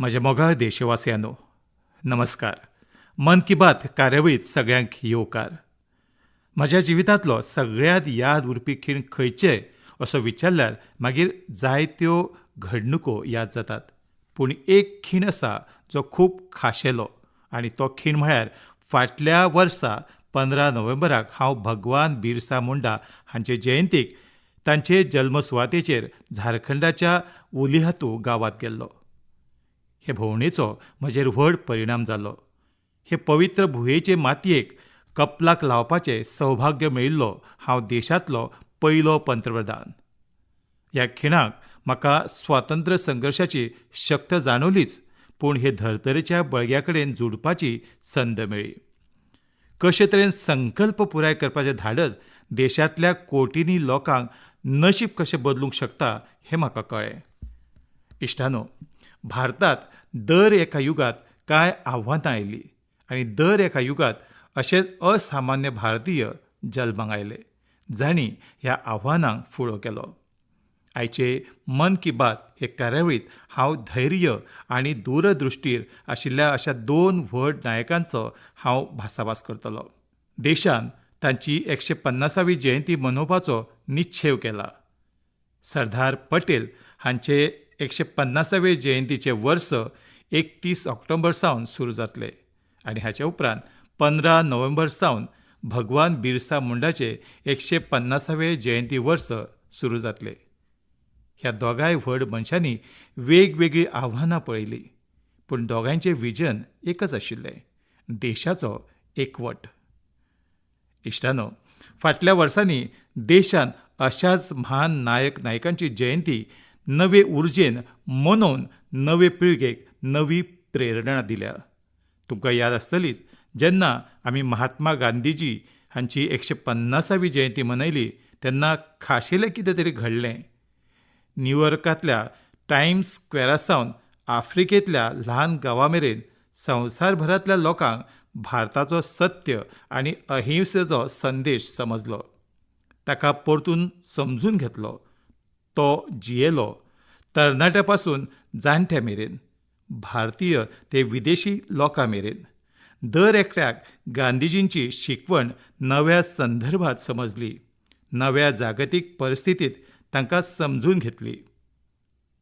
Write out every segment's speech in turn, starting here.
म्हज्या मोगाळ देशवासियांनो, नमस्कार. मन की बात कार्यावळीत सगळ्यांक येवकार. म्हज्या जिवितांतलो सगळ्यांत याद उरपी खीण खंयचे असो विचारल्यार मागीर जायत्यो घडणुको याद जातात, पूण एक खीण आसा जो खूब खाशेलो आनी तो खीण म्हळ्यार फाटल्या वर्सा 15 नोव्हेंबराक हांव भगवान बिरसा मुंडा हांचे जयंतीक तांचे जल्मसुवातेचेर झारखंडाच्या उलिहातू गांवांत गेल्लो. हे भोंवडेचो म्हजेर व्हड परिणाम जालो. हे पवित्र भुंयेचे मातयेक कपलाक लावपाचें सौभाग्य मेळिल्लो हांव देशांतलो पयलो पंतप्रधान. ह्या खिणाक म्हाका स्वातंत्र्य संघर्शाची शक्त जाणवलीच, पूण हे धर्तरेच्या बळग्या कडेन जुडपाची संद मेळ्ळी. कशे तरेन संकल्प पुराय करपाचें धाडस देशांतल्या कोटींनी लोकांक नशीब कशें बदलूंक शकता हें म्हाका कळ्ळें. इश्टानो, भारतांत दर एका युगांत कांय आव्हानां आयलीं आनी दर एका युगांत अशेच असामान्य भारतीय जल्माक आयले जांणी ह्या आव्हानांक फुडो केलो. आयचे मन की बात हे कार्यावळींत हांव धैर्य आनी दूरदृश्टीर आशिल्ल्या अशा दोन व्हड नायकांचो हांव भासाभास करतलो. देशान तांची 150वी जयंती मनोवपाचो निश्चेव केला. सरदार पटेल हांचे 150वे जयंतीचे वर्स 31 ऑक्टोबर सावन सुरू जातले आनी हाचे उपरांत 15 नोव्हेंबर सावन भगवान बिरसा मुंडाचे 150वे जयंती वर्स सुरू जातले. ह्या दोगांय व्हड मनशांनी वेगवेगळीं आव्हानां पळयलीं, पूण दोगांयचें विजन एकच आशिल्लें, देशाचो एकवट. इश्टानो, फाटल्या वर्सांनी देशान अशाच म्हान नायक नायकांची जयंती नवे उर्जेन मनोवन नवे पिळगेक नवी प्रेरणा दिल्या. तुमकां याद आसतलीच, जेन्ना आमी महात्मा गांधीजी हांची 150वी जयंती मनयली तेन्ना खाशेलें कितें तरी घडलें. न्यूयॉर्कांतल्या टायम्स स्क्वेरा सावन आफ्रिकेंतल्या ल्हान गांवां मेरेन संवसारभरांतल्या लोकांक भारताचो सत्य आनी अहिंसेचो संदेश समजलो, ताका परतून समजून घेतलो, तो जियेलो. तरणाट्या पासून जाणट्या मेरेन, भारतीय ते विदेशी लोकां मेरेन दर एकट्याक गांधीजींची शिकवण नव्या संदर्भात समजली, नव्या जागतीक परिस्थितींत तांकां समजून घेतली.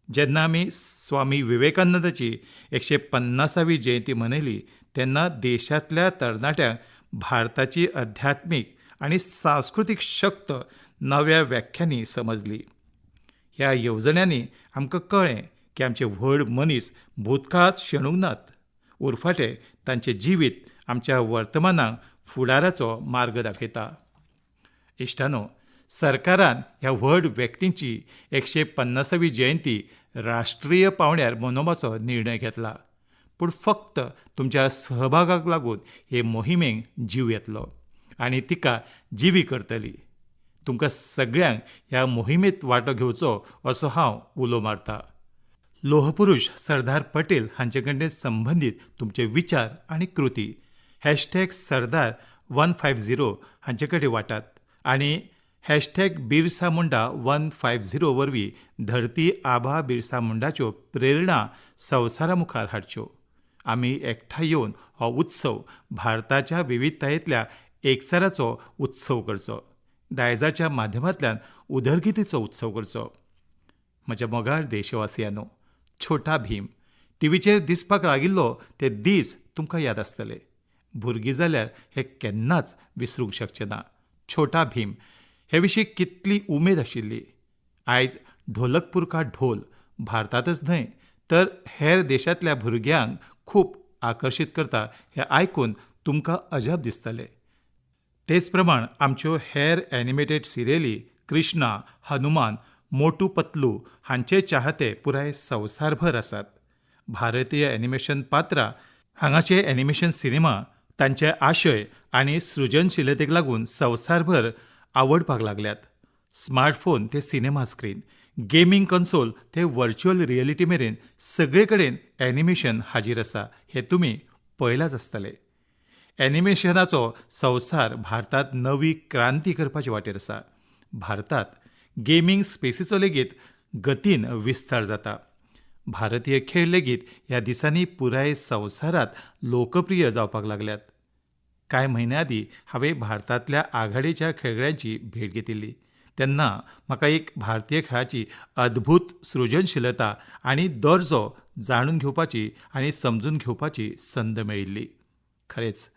जेन्ना आमी स्वामी विवेकानंदाची 150वी जयंती मनयली तेन्ना देशांतल्या तरणाट्यांक भारताची अध्यात्मीक आनी सांस्कृतीक शक्त नव्या व्याख्यांनी समजली. ह्या येवजण्यांनी आमकां कळ्ळें की आमचे व्हड मनीस भूतकाळांत शेणूंक नात, उरफाटें तांचें जिवीत आमच्या वर्तमानाक फुडाराचो मार्ग दाखयता. इश्टानो, सरकारान ह्या व्हड व्यक्तींची 150वी जयंती राष्ट्रीय पांवड्यार मनोवपाचो निर्णय घेतला, पूण फक्त तुमच्या सहभागाक लागून हे मोहिमेक जीव येतलो आनी तिका जिवी करतली. तुमकां सगळ्यांक ह्या मोहिमेंत वांटो घेवचो असो हांव उलो मारता. लोहपुरुष सरदार पटेल हांचे कडेन संबंदीत तुमचे विचार आनी कृती #Sardar 150 हांचे कडेन वाटात आनी #Birsa Munda 150 वरवीं धरती आभा बिरसा मुंडाच्यो प्रेरणा संवसारा मुखार हाडच्यो. आमी एकठांय येवन हो उत्सव भारताच्या विविधतायेंतल्या एकचाराचो उत्सव करचो, दायजाच्या माध्यमांतल्यान उदरगतीचो उत्सव करचो. म्हज्या मोगाळ देशवासियांनो, छोटा भीम टिवीचेर दिसपाक लागिल्लो ते दीस तुमकां याद आसतले. भुरगीं जाल्यार हे केन्नाच विसरूंक शकचे ना. छोटा भीम हे विशीं कितली उमेद आशिल्ली. आयज ढोलकपूर का ढोल भारतांतच न्हय तर हेर देशांतल्या भुरग्यांक खूब आकर्शीत करता हें आयकून तुमकां अजाप दिसतलें. तेच प्रमाण आमच्यो हेर एनिमेटेड सिरियली कृष्णा, हनुमान, मोटू पतलू हांचे चाहते पुराय संवसारभर आसात. भारतीय एनिमेशन पात्रां हांगाचे एनिमेशन सिनेमा तांचे आशय आनी सृजनशीलतेक लागून संवसारभर आवडपाक लागल्यात. स्मार्टफोन ते सिनेमा स्क्रीन, गेमींग कन्सोल ते व्हर्च्युअल रियलिटी मेरेन सगळे कडेन एनिमेशन हाजीर आसा हें तुमी पळयलांच आसतलें. एनिमेशनाचो संवसार भारतांत नवी क्रांती करपाचे वाटेर आसा. भारतांत गेमींग स्पेसीचो लेगीत गतीन विस्तार जाता. भारतीय खेळ लेगीत ह्या दिसांनी पुराय संवसारांत लोकप्रिय जावपाक लागल्यात. कांय म्हयन्यां आदीं हांवें भारतांतल्या आघाडीच्या खेळगड्यांची भेट घेतिल्ली तेन्ना म्हाका एक भारतीय खेळाची अद्भूत सृजनशीलता आनी दर्जो जाणून घेवपाची आनी समजून घेवपाची संद मेळिल्ली. खरेंच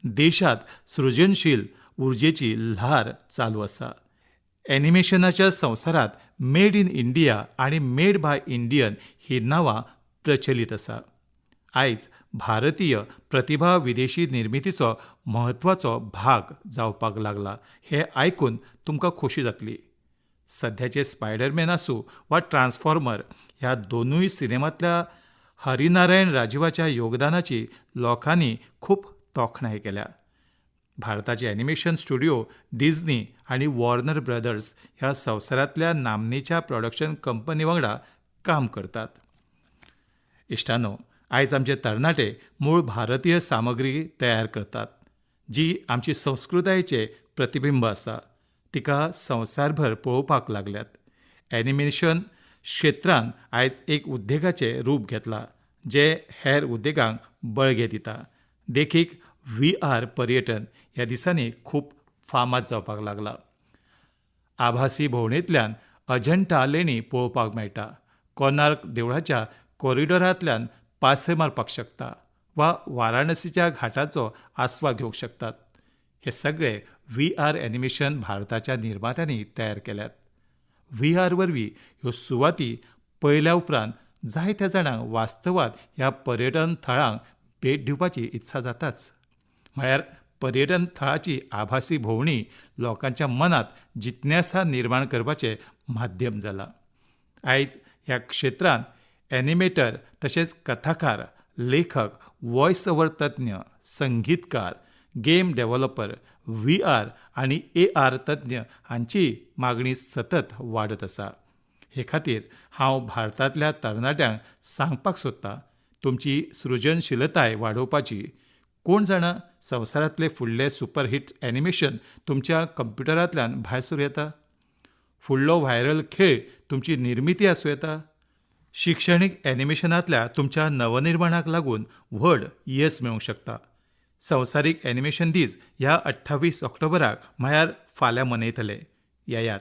देशांत सृजनशील उर्जेची ल्हार चालू आसा. एनिमेशनाच्या संवसारांत मेड इन इंडिया आनी मेड बाय इंडियन ही नांवां प्रचलीत आसा. आयज भारतीय प्रतिभा विदेशी निर्मितीचो म्हत्वाचो भाग जावपाक लागला हें आयकून तुमकां खोशी जातली. सद्याचे स्पायडरमॅन आसूं वा ट्रान्सफॉर्मर ह्या दोनूय सिनेमांतल्या हरिनारायण राजीवाच्या योगदानाची लोकांनी खूब तोखणाय केल्या. भारताचे एनिमेशन स्टुडियो डिझनी आनी वॉर्नर ब्रदर्स ह्या संवसारांतल्या नामनेच्या प्रोडक्शन कंपनी वांगडा काम करतात. इश्टांनो, आयज आमचे तरणाटे मूळ भारतीय सामग्री तयार करतात जी आमची संस्कृतायेचें प्रतिबिंब आसा. तिका संवसारभर पळोवपाक लागल्यात. एनिमेशन क्षेत्रान आयज एक उद्देगाचें रूप घेतलां जें हेर उद्देगांक बळगें दिता. देखीक व्ही आर पर्यटन ह्या दिसांनी खूब फामाद जावपाक लागला. आभासी भोंवडेंतल्यान अजंठा लेणी पळोवपाक मेळटा. कोणार्क देवळाच्या कॉरिडॉरांतल्यान पासय मारपाक शकता वा वाराणसीच्या घाटाचो आस्वाद घेवंक शकतात. हे सगळे व्ही आर एनिमेशन भारताच्या निर्मात्यांनी तयार केल्यात. व्ही आर वरवीं ह्यो सुवाती पळयल्या उपरांत जायत्या जाणांक वास्तवांत ह्या पर्यटन थळांक भेट दिवपाची इत्सा जाताच. म्हळ्यार पर्यटन थळाची आभासी भोंवडी लोकांच्या मनांत जिज्ञासा निर्माण करपाचें माध्यम जालां. आयज ह्या क्षेत्रांत एनिमेटर तशेंच कथाकार, लेखक, वॉयस ओवर तज्ञ, संगीतकार, गेम डेव्हलपर, व्ही आर आनी ए आर तज्ञ हांची मागणी सतत वाडत आसा. हे खातीर हांव भारतांतल्या तरणाट्यांक सांगपाक सोदतां, तुमची सृजनशीलताय वाडोवपाची. कोण जाणा, संवसारांतले फुडले सुपरहीट एनिमेशन तुमच्या कंप्युटरांतल्यान भायर सरूं येता. फुडलो व्हायरल खेळ तुमची निर्मिती आसूं येता. शिक्षणीक एनिमेशनांतल्या तुमच्या नवनिर्माणाक लागून व्हड येस मेळूंक शकता. संवसारीक एनिमेशन दीस ह्या 28 ऑक्टोबराक म्हळ्यार फाल्यां मनयतले. येयात,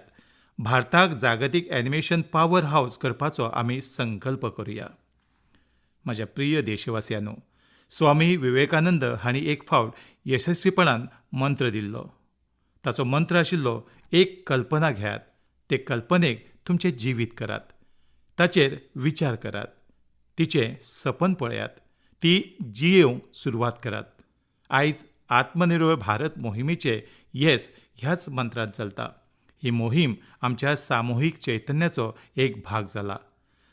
भारताक जागतीक एनिमेशन पावर हावज करपाचो आमी संकल्प करुया. म्हज्या प्रिय देशवासियांनो, स्वामी विवेकानंद हांणी एक फावट यशस्वीपणान मंत्र दिल्लो. ताचो मंत्र आशिल्लो, एक कल्पना घेयात, ते कल्पनेक तुमचें जिवीत करात, ताचेर विचार करात, तिचें सपन पळयात, ती जियेवंक सुरवात करात. आयज आत्मनिर्भर भारत मोहिमेचें येस ह्याच मंत्रांत चलता. ही मोहीम आमच्या सामुहीक चैतन्याचो एक भाग जाला.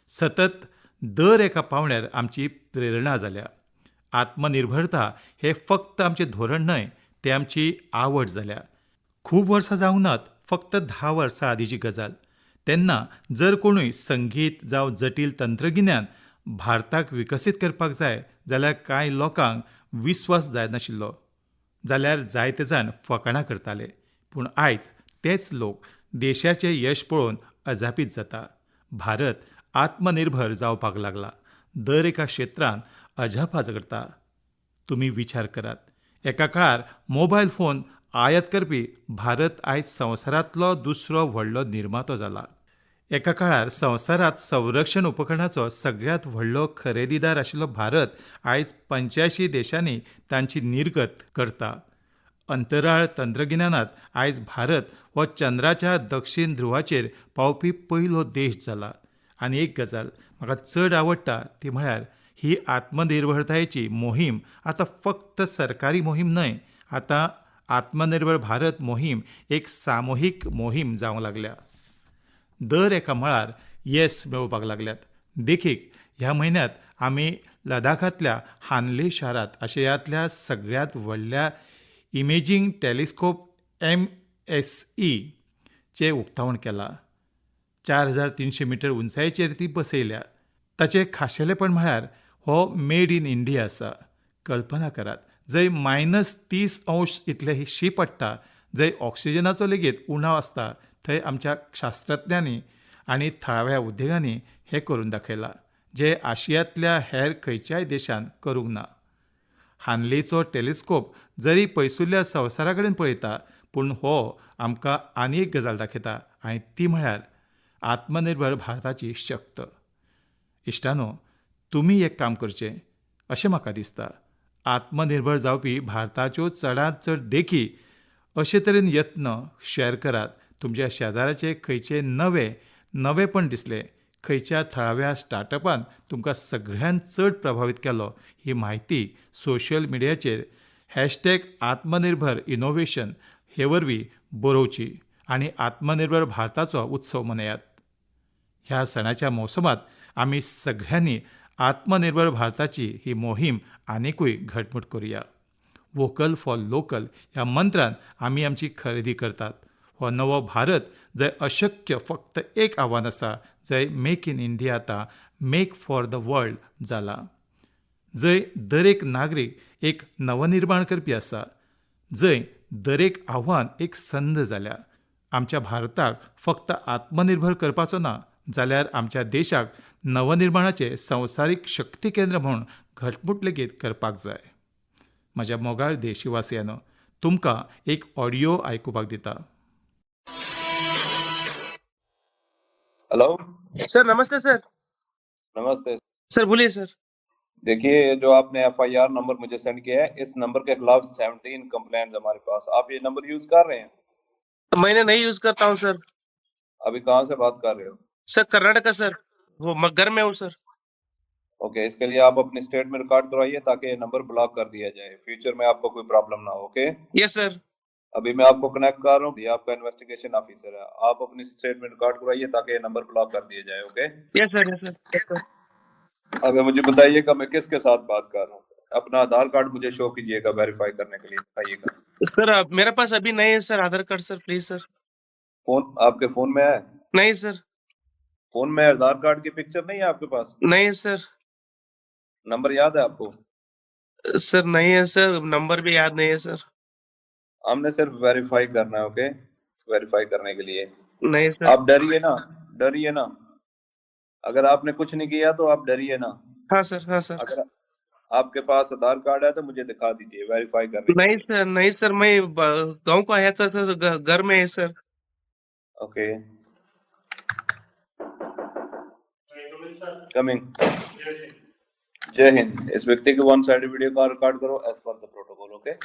सतत दर एका पावंड्यार आमची प्रेरणा जाल्या. आत्मनिर्भरता हें फक्त आमचें धोरण न्हय, तें आमची आवड जाल्या. खूब वर्सां जावंक नात, फक्त 10 वर्सां आदींची गजाल. तेन्ना जर कोणूय संगीत जावं जटील तंत्रगिन्यान भारताक विकसीत करपाक जाय जाल्यार कांय लोकांक विस्वास जायनाशिल्लो, जाल्यार जायते जाण फकाणां करताले. पूण आयज तेच लोक देशाचें यश पळोवन अजापीत जाता. भारत आत्मनिर्भर जावपाक लागला, दर एका क्षेत्रांत अजापां करता. तुमी विचार करात, एका काळार मोबायल फोन आयात करपी भारत आयज संवसारांतलो दुसरो व्हडलो निर्मातो जाला. एका काळार संवसारांत संरक्षण उपकरणाचो सगळ्यांत व्हडलो खरेदीदार आशिल्लो भारत आयज 85 देशांनी तांची निर्गत करता. अंतराळ तंत्रगिन्यानांत आयज भारत हो चंद्राच्या दक्षिण ध्रुवाचेर पावपी पयलो देश जाला. आनी एक गजाल म्हाका चड आवडटा ती म्हळ्यार ही आत्मनिर्भरतायेची मोहीम आतां फक्त सरकारी मोहीम न्हय, आतां आत्मनिर्भर भारत मोहीम एक सामुहीक मोहीम जावंक लागल्या. दर एका मळार येस मेळोवपाक लागल्यात. देखीक, ह्या म्हयन्यांत आमी लडाखांतल्या हानले शारांत आशियांतल्या सगळ्यांत व्हडल्या इमेजींग टॅलिस्कोप MSE चें उक्तावण केलां. 4300 मिटर उंचायेचेर ती बसयल्या. ताचें खाशेलेपण म्हळ्यार हो मेड इन इंडिया आसा. कल्पना करात, जंय -30 अंश इतलें शीं पडटा, जंय ऑक्सिजनाचो लेगीत उणाव आसता, थंय आमच्या शास्त्रज्ञांनी आनी थळाव्या उद्देगांनी हें करून दाखयलां. जे आशियांतल्या हेर खंयच्याय देशान करूंक ना. हानलीचो टेलिस्कोप जरी पयसुल्ल्या संवसारा कडेन पळयता, पूण हो आमकां आनी एक गजाल दाखयता आनी ती म्हळ्यार आत्मनिर्भर भारताची शक्त. इश्टानो, तुमी एक काम करचें अशें म्हाका दिसता. आत्मनिर्भर जावपी भारताच्यो चडांत चड देखी अशे तरेन यत्न शॅर करात. तुमच्या शेजाराचे खंयचे नवे नवेपण दिसलें, खंयच्या थळाव्या स्टार्टअपान तुमकां सगळ्यांत चड प्रभावीत केलो, ही म्हायती सोशल मिडियाचेर हॅशटॅग आत्मनिर्भर इनोव्हेशन हे वरवीं बरोवची आनी आत्मनिर्भर भारताचो उत्सव मनयात. ह्या सणाच्या मोसमांत आमी सगळ्यांनी आत्मनिर्भर भारताची ही मोहीम आनिकूय घटमूट करुया. वोकल फॉर लोकल ह्या मंत्रान आमी आमची खरेदी करतात. हो नवो भारत जंय अशक्य फक्त एक आव्हान आसा, जंय मेक इन इंडिया आतां मेक फॉर the world जाला, जंय दरेक नागरीक एक नवनिर्माण करपी आसा, जंय दरेक आव्हान एक संद जाल्या. आमच्या भारताक फक्त आत्मनिर्भर करपाचो ना, जाल्यार आमच्या देशाक नवनिर्माणाचें संवसारीक शक्ती केंद्र म्हूण घटमूट लेगीत करपाक जाय. म्हज्या मोगाळ देशवासियांनो, तुमकां एक ऑडियो आयकुपाक दिता. हेलो सर, नमस्ते सर. नमस्ते. सर, बोलिए सर. देखिए, ये जो आपने एफआईआर नंबर मुझे सेंड किया है, इस नंबर के खिलाफ 17 कंप्लेंट्स हमारे पास. आप ये नंबर यूज कर रहे हैं? मैंने नहीं यूज करता हूँ सर. अभी कहाँ से बात कर रहे हो? सर, कर्नाटका सर, वो मैं घर में हूँ सर. ओके, इसके लिए आप अपनी स्टेट में रिकॉर्ड करवाइए ताकि ये नंबर ब्लॉक कर दिया जाए, फ्यूचर में आपको कोई प्रॉब्लम ना हो. ओके? Yes sir. अभी मैं आपको कनेक्ट कर रहा हूँ, ये आपका इन्वेस्टिगेशन ऑफिसर है. आप अपनी स्टेट में रिकॉर्ड करवाइए ताकि ये नंबर ब्लॉक कर दिया जाए. Okay? Yes sir, yes sir, yes sir. अभी मुझे बताइएगा मैं किसके साथ बात कर रहा हूँ. अपना आधार कार्ड मुझे शो कीजिएगा वेरीफाई करने के लिए, दिखाइएगा. सर, अब मेरे पास अभी नहीं है sir Aadhaar card sir, please sir. Phone आपके फोन में है? नहीं सर. फोन में आधार कार्ड की पिक्चर नहीं है आपके पास? नहीं है सर. नंबर याद है आपको? सर, नहीं है सर, नंबर भी याद नहीं है सर. हमने सिर्फ वेरीफाई करना है. ओके, वेरीफाई करने के लिए. नहीं सर. आप डरिए ना, डरिए ना. अगर आपने कुछ नहीं किया तो आप डरिए ना. हाँ सर, हाँ सर. अगर आपके पास आधार कार्ड है तो मुझे दिखा दीजिए वेरीफाई करने के नहीं लिए. सर, नहीं सर, मैं गांव को आया था सर, घर में है सर. Okay, coming. जय हिंद. इस व्यक्ति के one side video call record करो as per the protocol. Okay?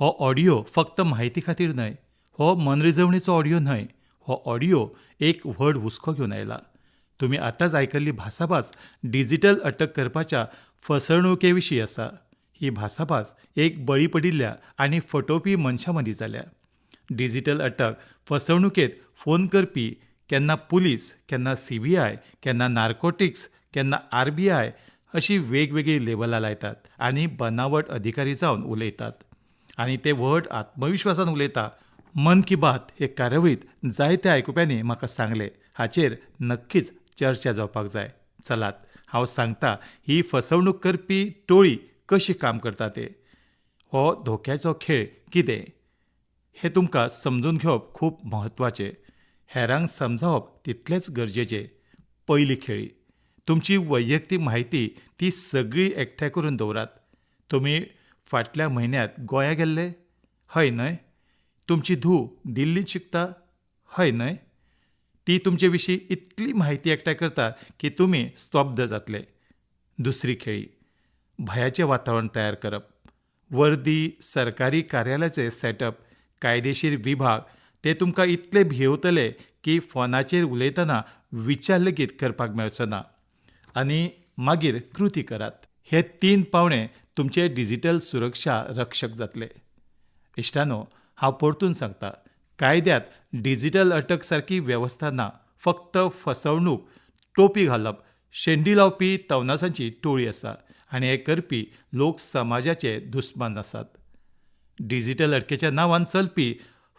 हो ऑडियो फक्त म्हायती खातीर न्हय, हो मनरिजवणेचो ऑडियो न्हय, हो ऑडियो एक व्हड हुस्को घेवन आयला. तुमी आतांच आयकल्ली भासाभास डिजिटल अटक करपाच्या फसवणुके विशीं आसा. ही भासाभास एक बळी पडिल्ल्या आनी फटोवपी मनशां मदीं जाल्या. डिजिटल अटक फसवणुकेंत फोन करपी केन्ना पुलीस, केन्ना सीबीआय, केन्ना नार्कोटिक्स, केन्ना आरबीआय अशी वेगवेगळीं लेबलां लायतात आनी बनावट अधिकारी जावन उलयतात आनी ते व्हड आत्मविश्वासान उलयता. मन की बात हे कार्यावळींत जायत्या आयकुप्यांनी म्हाका सांगलें, हाचेर नक्कीच चर्चा जावपाक जाय. चलात, हांव सांगता ही फसवणूक करपी टोळी कशी काम करता ते. हो धोक्याचो खेळ कितें हें तुमकां समजून घेवप खूब म्हत्वाचें, हेरांक समजावप तितलेंच गरजेचें. पयली खेळी, तुमची वैयक्तीक म्हायती ती सगळी एकठांय करून दवरात. तुमी फाटल्या म्हयन्यांत गोंया गेल्ले? हय न्हय? तुमची धूव दिल्लींत शिकता? हय न्हय? ती तुमचे विशीं इतली म्हायती एकठांय करता की तुमी स्तब्ध जातले. दुसरी खेळी, भयाचें वातावरण तयार करप. वर्दी सरकारी कार्यालयाचे सेटअप, कायदेशीर विभाग ते तुमकां इतले भियेवतले की फोनाचेर उलयतना विचार लेगीत करपाक मेळचो ना. आनी मागीर कृती करात. हे तीन पावणे तुमचे डिजिटल सुरक्षा रक्षक जातले. इश्टानो, हांव परतून सांगता, कायद्यांत डिजिटल अटक सारकी वेवस्था ना. फक्त फसवणूक, टोपी घालप, शेंडी लावपी तवनासांची टोळी आसा आनी हे करपी लोक समाजाचे दुस्मान आसात. डिजिटल अटकेच्या नांवान चलपी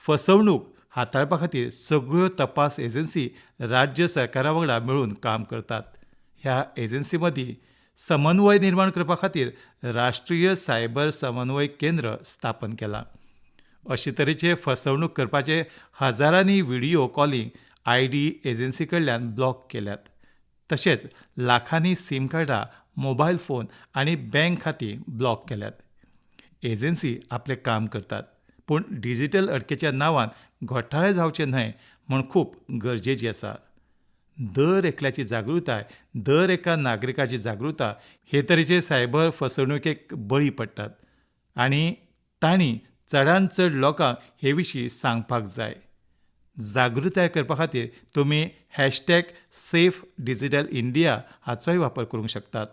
फसवणूक हाताळपा खातीर सगळ्यो तपास एजन्सी राज्य सरकारा वांगडा मेळून काम करतात. ह्या एजन्सी मदीं समन्वय निर्माण करपा खातीर राष्ट्रीय सायबर समन्वय केंद्र स्थापन केलां. अशे तरेचे फसवणूक करपाचे हजारांनी video calling I D agency कडल्यान ब्लॉक केल्यात. तशेंच लाखांनी सीम कार्डां, मोबायल फोन आनी बँक खातीं ब्लॉक केल्यात. एजन्सी आपलें काम करतात, पूण डिजिटल अटकेच्या नांवान घोटाळे जावचे न्हय म्हूण खूब गरजेची आसा. दर एकल्याची जागृताय, दर एका नागरिकाची जागृताय हे तरेचे सायबर फसवणुकेक बळी पडटात आनी तांणी चडांत चड लोकांक हे विशीं सांगपाक जाय. जागृताय करपा खातीर तुमी हॅशटॅग सेफ डिजिटल इंडिया हाचोय वापर करूंक शकतात.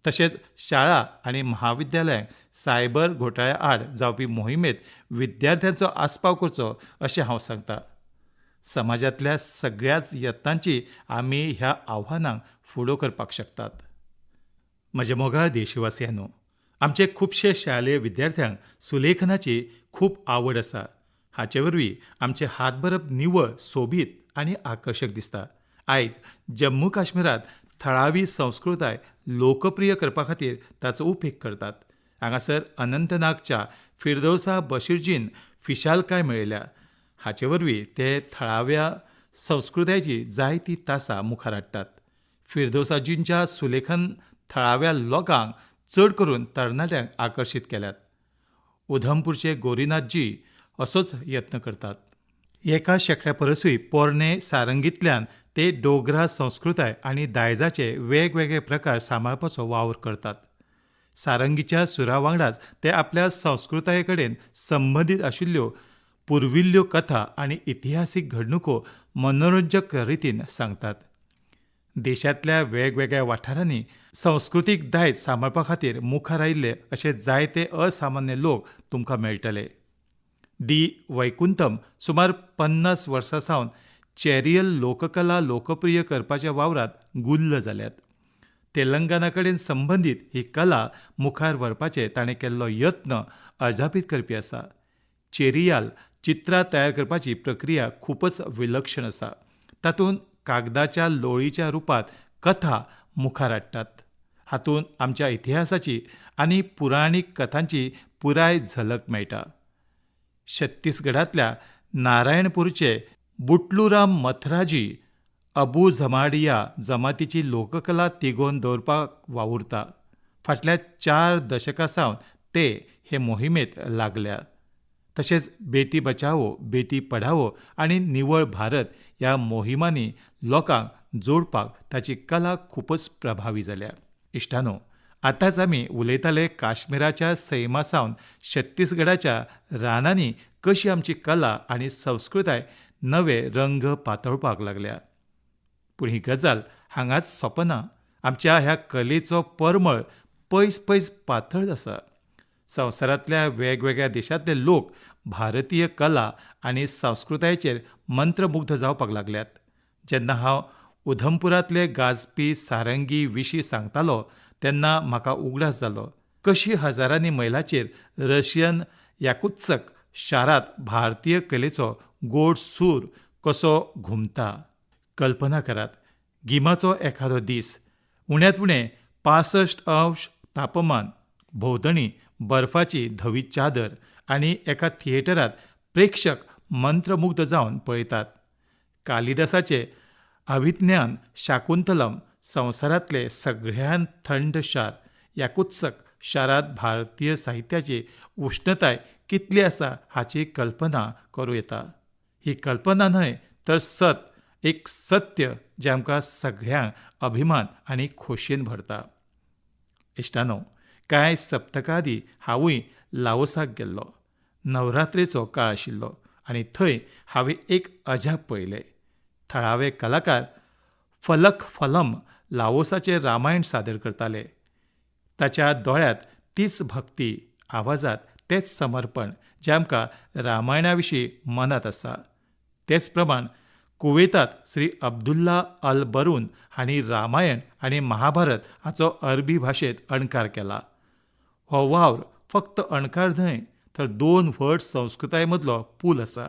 तशेंच शाळा आनी महाविद्यालयांक सायबर घोटाळ्या आड जावपी मोहिमेंत विद्यार्थ्यांचो आस्पाव करचो अशें हांव सांगता. समाजांतल्या सगळ्याच यत्नांची आमी ह्या आव्हानांक फुडो करपाक शकतात. म्हजे मोगाळ देशवासियांनो, आमचे खुबशे शालेय विद्यार्थ्यांक सुलेखनाची खूब आवड आसा. हाचे वरवीं आमचें हातबरप निवळ, सोबीत आनी आकर्शक दिसता. आयज जम्मू काश्मीरांत थळावी संस्कृताय लोकप्रिय करपा खातीर ताचो उपेग करतात. हांगासर अनंतनागच्या फिरदौसा बशीरजीन फिशालकाय मेळयल्या. हाचे वरवीं ते थळाव्या संस्कृतायेची जायतीं तासां मुखार हाडटात. फिरदौसाजींच्या सुलेखन थळाव्या लोकांक, चड करून तरणाट्यांक आकर्शीत केल्यात. उधमपूरचे गोरीनाथजी असोच यत्न करतात. एका शेंकड्या परसूय पोरणे सारंगींतल्यान ते डोगरा संस्कृताय आनी दायजाचे वेगवेगळे प्रकार सांबाळपाचो वावर करतात. सारंगीच्या सुरा वांगडाच ते आपल्या संस्कृताये कडेन संबंदीत आशिल्ल्यो पुर्विल्ल्यो कथा आनी इतिहासीक घडणुको मनोरंजक रितीन सांगतात. देशांतल्या वेगवेगळ्या वाठारांनी संस्कृतीक दायज सांबाळपा खातीर मुखार आयिल्ले अशे जायते असामान्य लोक तुमकां मेळटले. डी वैकुंतम सुमार 50 वर्सां सावन चेरियल लोककला लोकप्रिय करपाच्या वावरांत गुल्ल जाल्यात. तेलंगणा कडेन संबंदीत ही कला मुखार व्हरपाचे ताणें केल्लो यत्न अजापीत करपी आसा. चेरियाल चित्रां तयार करपाची प्रक्रिया खूबच विलक्षण आसा. तातूंत कागदाच्या लोळीच्या रुपांत कथा मुखार हाडटात. हातूंत आमच्या इतिहासाची आनी पुराणीक कथांची पुराय झलक मेळटा. छत्तीसगडांतल्या नारायणपूरचे बुटलूराम मथराजी अबू झमाडिया जमातीची लोककला तिगोवन दवरपाक वावुरता. फाटल्या 4 दशकां सावन ते हे मोहिमेंत लागल्या. तशेंच बेटी बचाओ बेटी पढाओ आनी निवळ भारत ह्या मोहिमांनी लोकांक जोडपाक ताची कला खूबच प्रभावी जाल्या. इश्टानो, आतांच आमी उलयताले काश्मीराच्या सैमा सावन छत्तीसगडाच्या रानांनी कशी आमची कला आनी संस्कृताय नवे रंग पातळपाक लागल्या. पूण ही गजाल हांगाच सोंपना. आमच्या ह्या कलेचो परमळ पयस पयस पातळत आसा. संवसारांतल्या वेगवेगळ्या देशांतले लोक भारतीय कला आनी संस्कृतायेचेर मंत्रमुग्ध जावपाक लागल्यात. जेन्ना हांव उधमपुरांतले गाजपी सारंगी विशीं सांगतालो तेन्ना म्हाका उगडास जालो कशी हजारांनी मैलाचेर रशियन याकुत्सक शारांत भारतीय कलेचो गोड सूर कसो घुमता. कल्पना करात, गिमाचो एखादो दीस, उण्यांत उणें 65 अंश तापमान, भोंवतणी बर्फाची धवी चादर आनी एका थिएटरांत प्रेक्षक मंत्रमुग्ध जावन पळयतात. कालिदासाचें अभिज्ञान शाकुंतलम संवसारांतलें सगळ्यांत थंड शार याकुत्सक शारांत भारतीय साहित्याची उश्णताय कितली आसा हाची कल्पना करूं येता. ही कल्पना न्हय तर सत, एक सत्य जें आमकां सगळ्यांक अभिमान आनी खोशयेन भरता. इश्टानो, कांय सप्तकां आदीं हांवूय लाओसाक गेल्लो. नवरात्रेचो काळ आशिल्लो आनी थंय हांवें एक अजाप पळयलें. थळावे कलाकार फलक फलम लाओसाचें रामायण सादर करताले. ताच्या दोळ्यांत तीच भक्ती, आवाजांत तेंच समर्पण जें आमकां रामायणा विशीं मनांत आसा. तेच प्रमाण कुवेतांत श्री अब्दुल्ला अल बरून हांणी रामायण आनी महाभारत हाचो अरबी भाशेंत अणकार केला. हो वावर फक्त अणकार न्हय तर 2 व्हड संस्कृताये मदलो पूल आसा.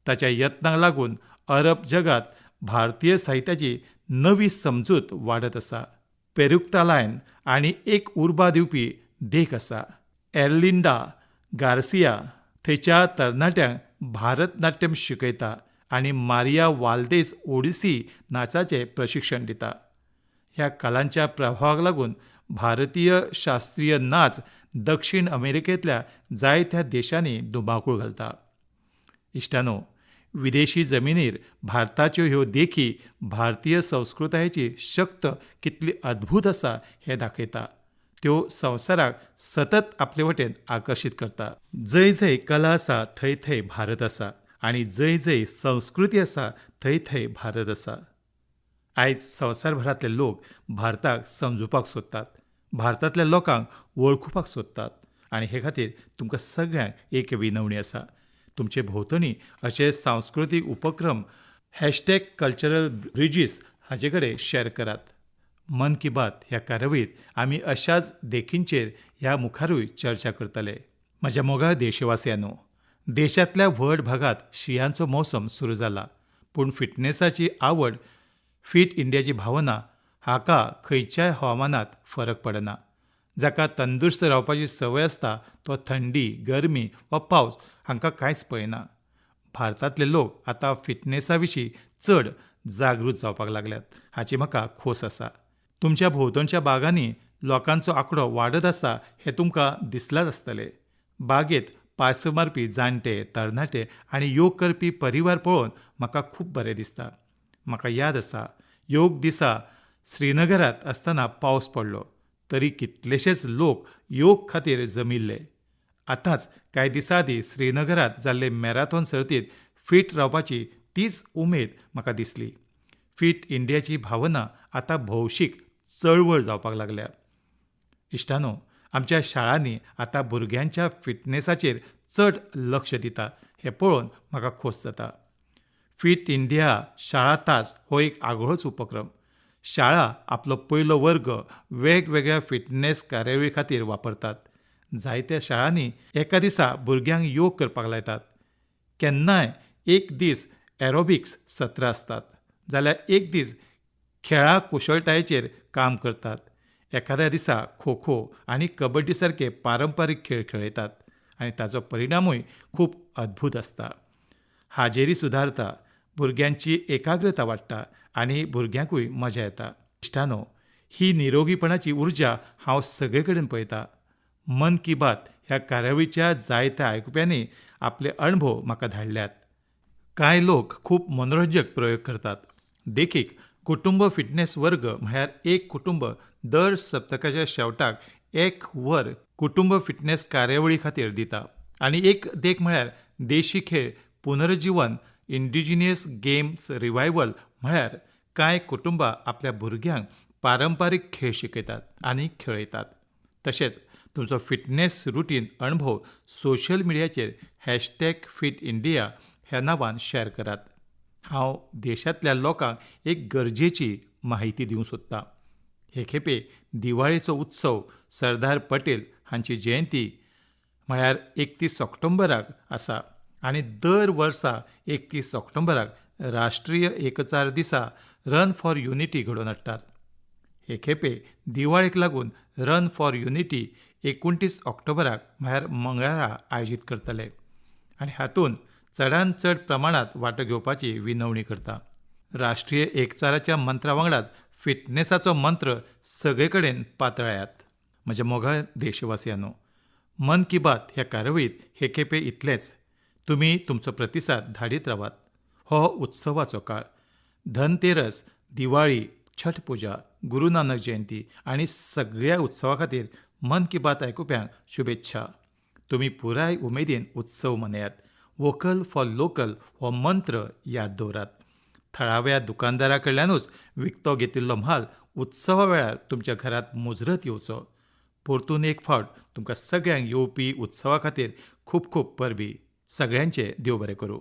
ताच्या यत्नांक लागून अरब जगांत भारतीय साहित्याची नवी समजूत वाडत आसा. पेरुक्तालायन आनी एक उर्बा दिवपी देख आसा. एर्लिंडा गार्सिया थंयच्या तरणाट्यांक भारतनाट्यम शिकयता आनी मारिया वाल्देज ओडिसी नाचाचें प्रशिक्षण दिता. ह्या कलांच्या प्रभावाक लागून भारतीय शास्त्रीय नाच दक्षिण अमेरिकेंतल्या जायत्या देशांनी दुबाकूळ घालता. इश्टानो, विदेशी जमिनीर भारताच्यो ह्यो देखी भारतीय संस्कृतायेची शक्त कितली अद्भूत आसा हें दाखयता. त्यो संवसाराक सतत आपले वटेन आकर्शीत करता. जंय जंय कला आसा थंय थंय भारत आसा आनी जंय जंय संस्कृती आसा थंय थंय भारत आसा. आयज संवसारभरांतले लोक भारताक समजुपाक सोदतात, भारतांतल्या लोकांक वळखुपाक सोदतात आनी हे खातीर तुमकां सगळ्यांक एक विनवणी आसा. तुमचे भोंवतणी अशे सांस्कृतीक उपक्रम #कल्चरलब्रिजीस हाचे कडेन शॅर करात. मन की बात ह्या कार्यावळींत आमी अशाच देखींचेर ह्या मुखारूय चर्चा करतले. म्हज्या मोगाळ देशवासियांनो, देशांतल्या व्हड भागांत शिंयाचो मोसम सुरू जाला, पूण फिटनेसाची आवड, फिट इंडियाची भावना हाका खंयच्याय हवामानांत फरक पडना. जाका तंदुरुस्त रावपाची संवय आसता तो थंडी, गरमी वा पावस हांकां कांयच पळयना. भारतांतले लोक आतां फिटनेसा विशीं चड जागृत जावपाक लागल्यात हाची म्हाका खोस आसा. तुमच्या भोंवतणच्या बागांनी लोकांचो आंकडो वाडत आसा हें तुमकां दिसलांच आसतलें. बागेंत पासयो मारपी जाणटे, तरणाटे आनी योग करपी परिवार पळोवन म्हाका खूब बरें दिसता. म्हाका याद आसा, योग दिसा श्रीनगरांत आसतना पावस पडलो तरी कितलेशेच लोक योग खातीर जमिल्ले. आतांच कांय दिसां आदीं श्रीनगरांत जाल्ले मॅराथॉन सर्तींत फीट रावपाची तीच उमेद म्हाका दिसली. फिट इंडियाची भावना आतां भौशीक चळवळ जावपाक लागल्या. इश्टानो, आमच्या शाळांनी आतां भुरग्यांच्या फिटनेसाचेर चड लक्ष दितात हें पळोवन म्हाका खोस जाता. फिट इंडिया शाळा तास हो एक आगळोच उपक्रम. शाळा आपलो पयलो वर्ग वेगवेगळ्या फिटनेस कार्यावळी खातीर वापरतात. जायत्या शाळांनी एका दिसा भुरग्यांक योग करपाक लायतात. केन्नाय एक दीस एरोबिक्स सत्रां आसतात जाल्यार एक दीस खेळां कुशळटायेचेर काम करतात. एखाद्या दिसा खो खो आनी कबड्डी सारके पारंपारीक खेळ खेळयतात आनी ताचो परिणामूय खूब अद्भूत आसता. हाजेरी सुदारता, भुरग्यांची एकाग्रता वाडटा आनी भुरग्यांकूय मजा येता. इश्टानो, ही निरोगीपणाची उर्जा हांव सगळे कडेन पळयतां. मन की बात ह्या कार्यावळीच्या जायत्या आयकुप्यांनी आपले अणभव म्हाका धाडल्यात. कांय लोक खूब मनोरंजक प्रयोग करतात. देखीक, कुटुंब फिटनेस वर्ग म्हळ्यार एक कुटुंब दर सप्तकाच्या शेवटाक एक वर कुटुंब फिटनेस कार्यावळी खातीर दिता. आनी एक देख म्हळ्यार देशी खेळ पुनर्जीवन, इंडिजिनियस गेम्स रिवायवल म्हळ्यार कांय कुटुंबां आपल्या भुरग्यांक पारंपारीक खेळ शिकयतात आनी खेळयतात. तशेंच तुमचो फिटनेस रुटीन अणभव सोशल मिडियाचेर #फिटइंडिया ह्या नांवान शॅर करात. हांव देशांतल्या लोकांक एक गरजेची म्हायती दिवंक सोदतां. हे खेपे दिवाळेचो उत्सव सरदार पटेल हांची जयंती म्हळ्यार 31 ऑक्टोबराक आसा आनी दर वर्सा 31 ऑक्टोबराक राष्ट्रीय एकचार दिसा रन फॉर युनिटी घडोवन हाडटात. हे खेपे दिवाळेक लागून रन फॉर युनिटी 29 ऑक्टोबराक म्हळ्यार मंगळारा आयोजीत करतले आनी हातूंत चडांत चड प्रमाणांत वांटो घेवपाची विनवणी करता. राष्ट्रीय एकचाराच्या मंत्रा वांगडाच फिटनेसाचो मंत्र सगळे कडेन पातळायात. म्हज्या मोगाळ देशवासियांनो, मन की बात ह्या कार्यावळींत हे खेपे इतलेंच. तुमी तुमचो प्रतिसाद धाडीत रावात. हो उत्सवाचो काळ. धनतेरस, दिवाळी, छठ पुजा, गुरू नानक जयंती आनी सगळ्या उत्सवा खातीर मन की बात आयकुप्यांक शुभेच्छा. तुमी पुराय उमेदीन उत्सव मनयात. वोकल फॉर लोकल हो मंत्र याद दवरात. थळाव्या दुकानदारा कडल्यानूच विकतो घेतिल्लो म्हाल उत्सवा वेळार तुमच्या घरांत मुजरत येवचो. परतून एक फावट तुमकां सगळ्यांक येवपी उत्सवा खातीर खूब खूब परबीं. सगळ्यांचें देव बरें करूं.